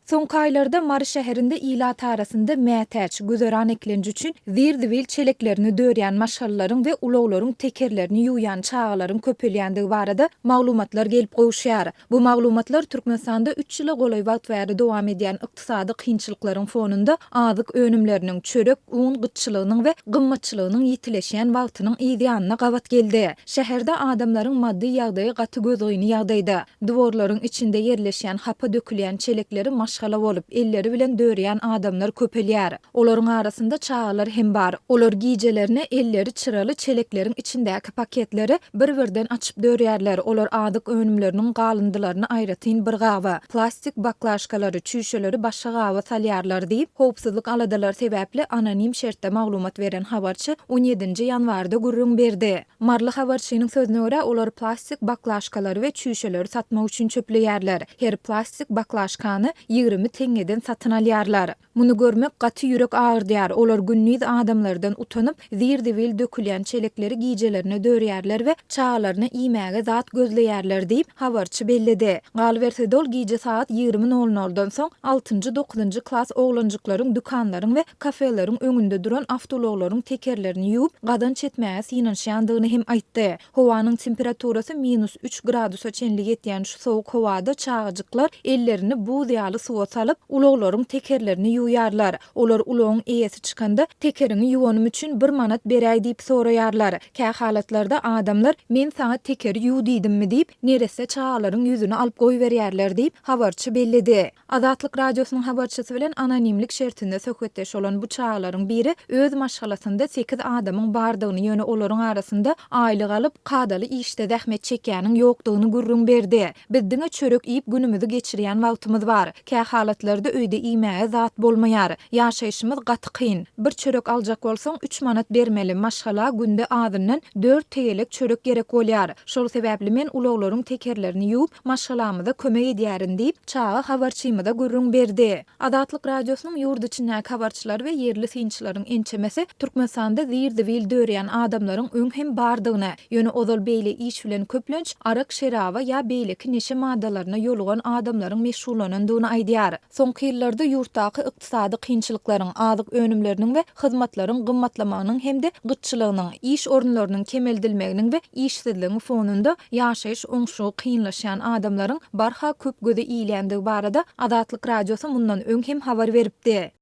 Soňky aýlarda Mary şäherinde ilat arasynda mätäç, güzeran eklenji üçin zir-zibil çeleklerini dörýän maşgalalaryň we ulaglaryň tekerlerini ýuwýan çagalaryň köpelýändigi barada maglumatlar gelip gowuşýar. Bu maglumatlar Türkmenistanda üç ýyla golaý wagt bäri dowam edýän ykdysady kynçylyklaryň fonunda azyk önümleriniň, çörek, un gytçylygynyň we gymmatçylygynyň ýitileşýän wagtynyň yzýanyna gabat geldi. Şäherde adamlaryň maddy ýagdaýy gaty gözgyny ýagdaýda. Dworlaryň içinde ýerleşýän hapa dökülýän çelekleri maşgala bolup, elleri bilen dörýän adamlar köpelýär. Olaryň arasynda çagalar hem bar. Olar gijelerine elleri çyraly çelekleriň içindäki paketleri bir-birden açyp dörýärler. Olar azyk önümleriniň galyndylaryny aýratyn bir gaba, plastik baklaşkalary, çüýşeleri başga gaba salýarlar diýip, howpsuzlyk aladalary sebäpli anonim şertde maglumat beren habarçy on ýedinji ýanwarda gürrüň berdi. Maryly habarçynyň sözüne görä, olar plastik baklaşkalary we çüýşeleri satmak üçin çöpleýärler. Her plastik baklaşkany 20 teňňeden satyn alýarlar. Muny görmek gaty ýürek agyrdýar. Olar gündiz adamlardan utanyp, zir-zibil dökülýän çelekleri gijelerine dörýärler we çagalaryna iýmäge zat gözleýärler diýip, habarçy belledi. Galyberse-de ol gije sagat 20 nol noldan soň altynjy-dokuzynjy klas oglanjyklaryň dükanlaryň we kafeleriň öňünde duran awtoulaglaryň tekerlerini ýuwup, gazanç etmäge synanyşýandygyny hem aýtdy. Howanyň temperaturasy minus üç gradusa çenli ýetýän şu sowuk howada çagajyklar ellerini buz ýaly suwa salyp, ulaglaryň tekerlerini ýuwýarlar. Olar ulagyň eýesi çykanda, Tekeriňi ýuwanym üçin bir manat beräý diýip soraýarlar. Kähalatlarda adamlar, Men saňa tekeri ýuw diýdimmi diýip, neresse çagalaryň ýüzüni alyp goýberýärler diýip, habarçy belledi. Azatlyk Radiosynyň habarçysy bilen anonimlik şertinde söhbetdeş bolan bu çagalaryň biri öz maşgalasynda sekiz adamyň bardygyny, ýöne olaryň arasynda aýlyk alyp, kadaly işde zähmet çekýäniň ýokdugyny gürrüň berdi. Biz diňe çörek iýip günümizi geçirýän wagtymyz bar. Kä halatlarda öýde iýmäge zat bolmaýar. Ýaşaýşymyz gaty kyn. Bir çörek aljak bolsaň, üç manat bermeli, maşgala günde azyndan dört tegelek çörek gerek bolýar. Şol sebäpli men ulaglaryň tekerlerini ýuwup, maşgalamyza kömek edýärin diýip, çaga habarçymyza gürrüň berdi. Azatlyk Radiosynyň ýurt içindäki habarçylary we ýerli synçylaryň ençemesi Türkmenistanda zir-zibil dörýän adamlaryň öň hem bardygyny, ýöne ozal beýle iş bilen köplenç arak-şeraba ýa beýleki neşe maddalaryna ýolugan adamlaryň meşgullanandygyny aýdýar. Soňky ýyllarda ýurtdaky ykdysady kynçylyklaryň, azyk önümleriniň we hyzmatlaryň gymmatlamagynyň hem-de gytçylygynyň, iş orunlarynyň kemeldilmeginiň we işsizligiň fonunda ýaşaýyş oňşugy kynlaşýan adamlaryň barha köp göze ilýändigi barada Azatlyk Radiosy mundan öň hem habar beripdi.